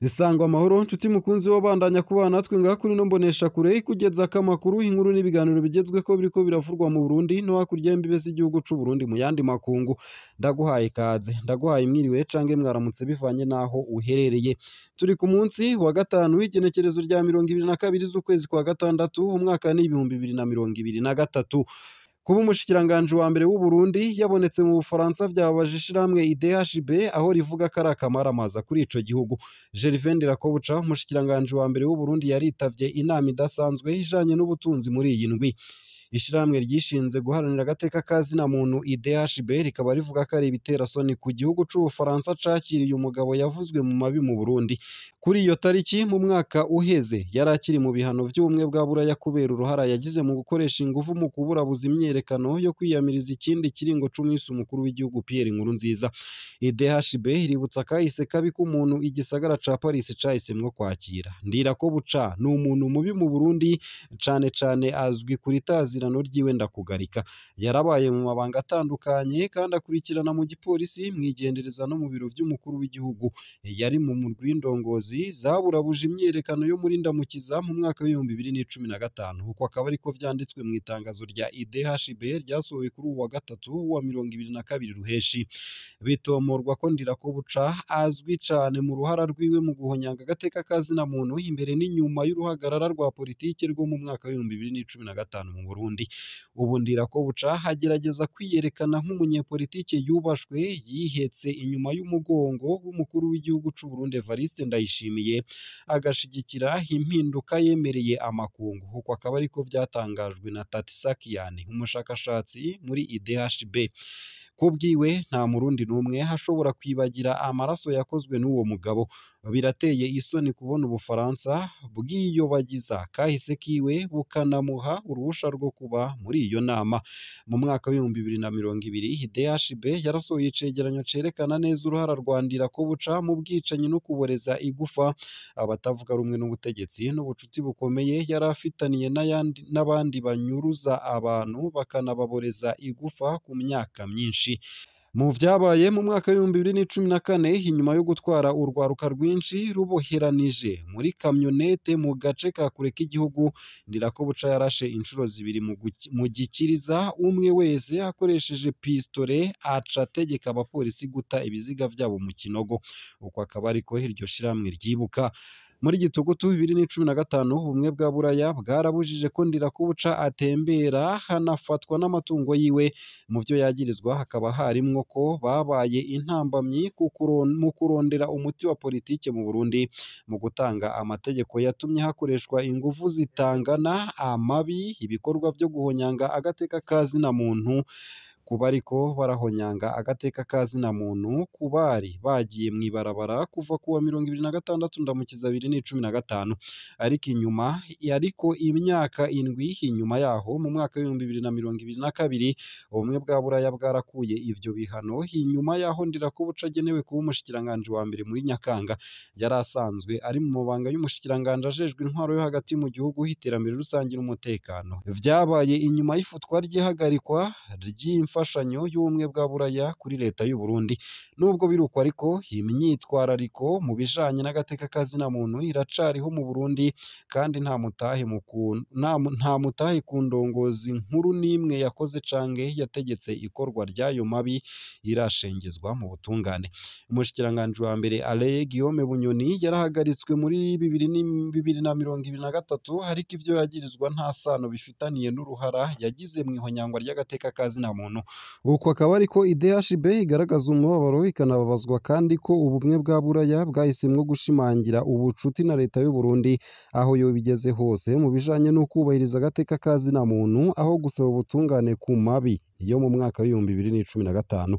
Isangwa amahoro nshuti mukunzi wabandanya kubana natwe ngaha kuri ino mboneshakure ikugezako amakuru, inkuru n'ibiganiro bigezweko biriko biravurwa mu Burundi no hakurya y'imbibe z'igihugu c'u Burundi mu yandi makungu. Ndaguhaye ikaze, ndaguhaye mwiriwe canke mwaramutse bivanye n'aho uherereye. Turi ku munsi wa gatanu w'igenekerezo rya 22 z'ukwezi kwa gatandatu umwaka ni 2023. Kuba umushikiranganji wa mbere w'u Burundi yabonetse mu Bufaransa vyababaje ishirahamwe IDHB aho rivuga ko ari akamaramaza kuri ico gihugu. Gervais Ndirakobuca, umushikiranganji wa mbere w'u Burundi, yaritavye inama idasanzwe ijanye n'ubutunzi muri iyi ndwi. Ishirahamwe ryishinze guharanira agateka ka zina muntu IDHB rikaba rivuga ko ari ibiterasoni ku gihugu c'Ubufaransa cakiriye umugabo yavuzwe mu mabi mu Burundi. Kuri iyo tariki mu mwaka uheze yari akiri mu bihano vy'ubumwe bwa Buraya kubera uruhara yagize mu gukoresha inguvu mu kuburabuza imyiyerekano yo kwiyamiriza ikindi kiringo c'umwisi umukuru w'igihugu Pierre Nkurunziza. IDHB iributsa kahise kabi k'umuntu igisagara ca Paris cahisemwo kwakira. Ndirakobuca ni umuntu mubi mu Burundi, cane cane azwi ku ritazirano ryiwe ndakugarika. Yarabaye mu mabanga atandukanye kandi akurikirana mu gipolisi, mw'igendereza no mu biro vy'umukuru w'igihugu. Yari mu murwi w'indongozi zaburabuje imyiyerekano yo muri Ndamukiza mu mwaka w'2015. Uko akaba ariko vyanditswe mw'itangazo rya IDHB ryasohowe kuri uwu wa gatatu wa 22 Ruheshi. Bitomorwa ko Ndirakobuca azwi cane mu ruhara rwiwe mu guhonyanga agateka ka zina muntu imbere n'inyuma y'uruhagarara rwa politike rwo mu mwaka w'2015 mu Burundi. Ubu Ndirakobuca agerageza kwiyerekana nk'umunyepolitike yubashwe, yihetse inyuma y'umugongo w'umukuru w'igihugu c'u Burundi Evariste Ndayishimiye, agashigikira impinduka yemereye amakungu. Uko akaba ariko vyatangajwe na Tatisakian, umushakashatsi muri IDHB. Kubwiwe nta murundi n'umwe ashobora kwibagira amaraso yakozwe n'uwo mugabo. Birateye isoni kubona Ubufaransa bwiyobagiza kahise kiwe bukanamuha uruhusha rwo kuba muri iyo nama. Mu mwaka w'2020 IDHB yarasohoye icegeranyo cerekana neza uruhara rwa Ndirakobuca mu bwicanyi no kuboreza igufa abatavuga rumwe n'ubutegetsi n'ubucuti bukomeye yari afitaniye n'abandi banyuruza abantu bakanababoreza igufa ku myaka myinshi. Mu vyabaye mu mwaka w'2014 inyuma yo gutwara urwaruka rwinshi ruboheranije muri kamyonete mu gace ka kure k'igihugu, Ndirakobuca yarashe inshuro zibiri mu gikiriza umwe wese akoresheje pistole, aca ategeka abapolisi guta ibiziga vyabo mu kinogo. Uko akaba ariko iryo shirahamwe ryibuka. Muri Gitugutu 2015 ubumwe bwa Buraya bwarabujije ko Ndirakobuca atembera, hanafatwa n'amatungo yiwe. Mu vyo yagirizwa hakaba harimwo ko babaye intambamyi mu kurondera umuti wa politike mu Burundi, mu gutanga amategeko yatumye hakoreshwa inguvu zitangana, amabi, ibikorwa vyo guhonyanga agateka ka zina muntu, kuba ariko barahonyanga agateka ka zina muntu ku bari bagiye mw'ibarabara kuva kuwa 26 Ndamukiza 2015. Ariko imyaka indwi inyuma yaho mu mwaka w'2022 ubumwe bwa Buraya bwarakuye ivyo bihano inyuma yaho Ndirakobuca agenewe kuba umushikiranganji wa mbere muri Nyakanga. Yari asanzwe ari mu mabanga y'umushikiranganji ajejwe intwaro yo hagati mu gihugu, iterambere rusange n'umutekano. Vyabaye inyuma y'ifutwa ry'ihagarikwa ry'imfashanyo y'ubumwe bwa Buraya kuri leta y'u Burundi. Nubwo biruko ariko, imyitwarariko mu bijanye n'agateka ka zina muntu iracariho mu Burundi, kandi nta mutahe ku ndongozi nkuru n'imwe yakoze canke yategetse ikorwa ry'ayo mabi irashengezwa mu butungane. Umushikiranganji wa mbere Alain Guillaume Bunyoni yarahagaritswe muri 2023, ariko ivyo yagirizwa nta sano bifitaniye n'uruhara yagize mw'ihonyangwa ry'agateka ka zina muntu. Uko akaba ariko IDHB igaragaza umubabaro ikanababazwa kandi ko ubumwe bwa Buraya bwahisemwo gushimangira ubucuti na leta y'u Burundi aho yobigeze hose mu bijanye no kubahiriza agateka ka zina muntu, aho gusaba ubutungane ku mabi yo mu mwaka w'2015.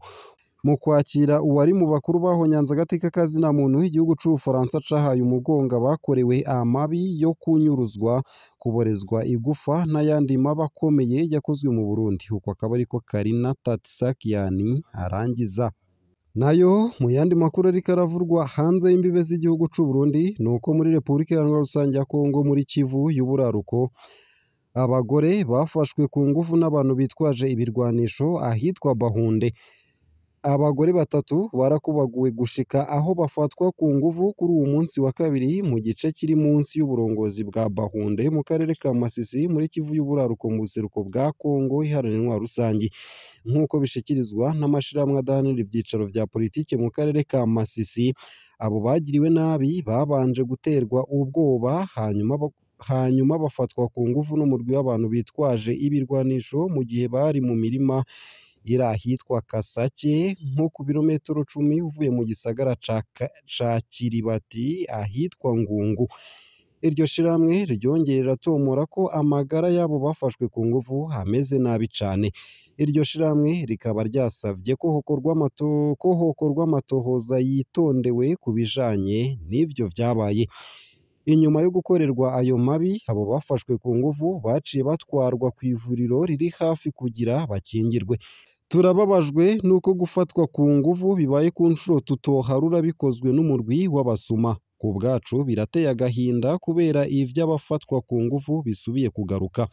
Mu kwakira uwari mu bakuru bahonyanze agateka ka zina muntu, igihugu c'Ubufaransa cahaye umugongo abakorewe amabi yo kunyuruzwa, kuborezwa igufa n'ayandi mabi akomeye yakozwe mu Burundi. Uko akaba ariko Karina Tatisakian arangiza. Nayo mu yandi makuru ariko aravurwa hanze y'imbibe z'igihugu c'u Burundi ni uko muri Repubulika Iharanira Rusange ya Kongo muri Kivu y'Uburaruko abagore bafashwe ku ngufu n'abantu bitwaje ibirwanisho ahitwa Bahunde. Abagore batatu barakubaguwe gushika aho bafatwa ku nguvu kuri uwu munsi wa kabiri mu gice kiri munsi y'uburongozi bwa Bahunde mu karere ka Masisi muri Kivu y'uburaruko mu buseruko bwa Kongo iharanira intwaro rusangi, nk'uko bishikirizwa n'amashirahamwe adaharanira ivyicaro vya politike mu karere ka Masisi. Abo bagiriwe nabi babanje guterwa ubwoba hanyuma bafatwa ku nguvu n'umurwi w'abantu bitwaje ibirwanisho mu gihe bari mu mirima iri ahitwa Kasake nko ku birometero 10 uvuye mu gisagara ca Kiribati ahitwa Ngungu. Iryo shirahamwe ryongeye riratomora ko amagara y'abo bafashwe ku nguvu ameze nabi cane. Iryo shirahamwe rikaba ryasavye ko hokorwa amatohoza yitondewe ku bijanye n'ivyo vyabaye. Inyuma yo gukorerwa ayo mabi, abo bafashwe ku nguvu baciye batwarwa kw'ivuriro riri hafi kugira bakingirwe. Turababajwe nuko gufatwa ku nguvu bibaye ku nshuro tutoharura bikozwe n'umurwi w'abasuma. Ku bwacu birateye agahinda kubera ivy'abafatwa ku nguvu bisubiye kugaruka.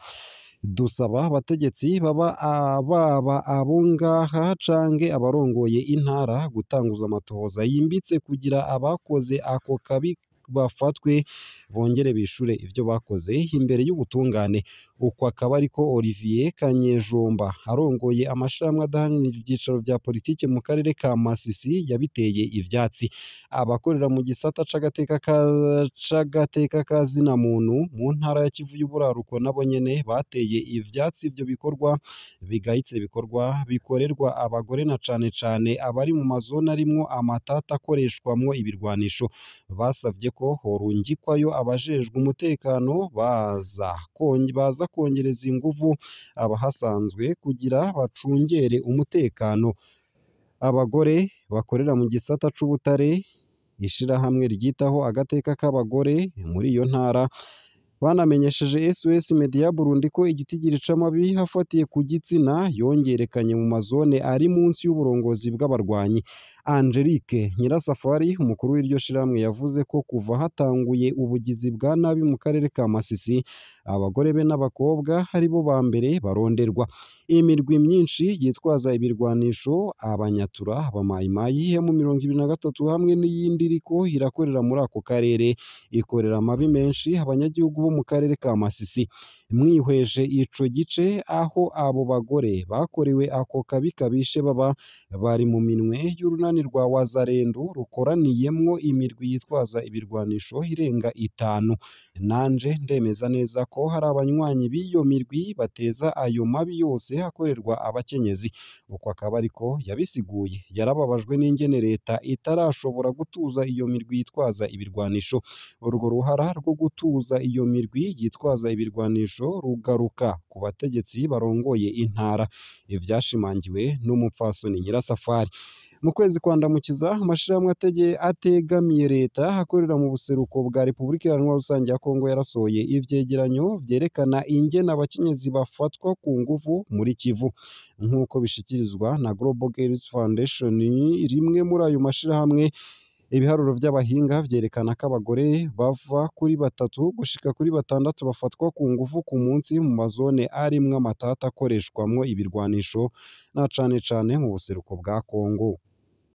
Dusaba abategetsi baba abo ngaha canke abarongoye intara gutanguza amatohoza yimbitse kugira abakoze ako kabi bafatwe bongere bishure ivyo bakoze imbere y'ubutungane. Uko akaba ariko Olivier Kanyejomba arongoye amashirahamwe adaharanira ivyicaro vya politike mu karere ka Masisi yabiteye ivyatsi. Abakorera mu gisata c'agateka ka zina muntu mu ntara ya Kivu y'uburaruko nabo nyene bateye ivyatsi ivyo bikorwa bigayitse bikorwa bikorerwa abagore na cane cane abari mu mazone arimwo amatata akoreshwamwo ibirwanisho. Basavye ko horungikwayo abajejwe umutekano baza kongereza inguvu abahasanzwe kugira bacungere umutekano. Abagore bakorera mu gisata c'ubutare, ishirahamwe ryitaho agateka k'abagore muri iyo ntara, banamenyesheje SOS Media Burundi ko igitigiri c'amabi afatiye ku gitsina yongerekanye mu mazone ari munsi y'uburongozi bw'abarwanyi. Angelique Nyirasafari umukuru w'iryo shirahamwe yavuze ko kuva hatanguye ubugizi bwa nabi mu karere ka Masisi, abagore be n'abakobwa aribo ba mbere baronderwa. Imirwi myinshi yitwaza ibirwanisho, abanyatura, abamayimayi M23 hamwe n'iyindi iriko irakorera muri ako karere, ikorera amabi menshi abanyagihugu bo mu karere ka Masisi. Mwihweje ico gice aho abo bagore bakorewe ako kabi kabishe baba bari mu minwe y'urunani rwa Wazarendu rukoraniyemwo imirwi yitwaza ibirwanisho irenga 5. Nanje ndemeza neza ko hari abanywanyi b'iyo mirwi bateza ayo mabi yose akorerwa abakenyezi. Uko akaba ariko yabisiguye. Yarababajwe n'ingene leta itarashobora gutuza iyo mirwi yitwaza ibirwanisho. Urwo ruhara rwo gutuza iyo mirwi yitwaza ibirwanisho rugaruka ku bategetsi barongoye intara, ivyashimangiwe n'umupfasoni Nyirasafari. Mu kwezi kwa Ndamukiza, amashirahamwe ategamiye leta akorera mu buseruko bwa Repubulika Iharanira Rusange ya Kongo yarasohoye ivyegeranyo vyerekana ingene abakenyezi bafatwa ku nguvu muri Kivu, nk'uko bishikirizwa na Global Girls Foundation, rimwe muri ayo mashirahamwe. Ibiharuro vy'abahinga vyerekana ko abagore bava kuri 3 gushika kuri 6 bafatwa ku nguvu ku munsi mu mazone arimwo amatata akoreshwamwo ibirwanisho na cane cane mu buseruko bwa Kongo.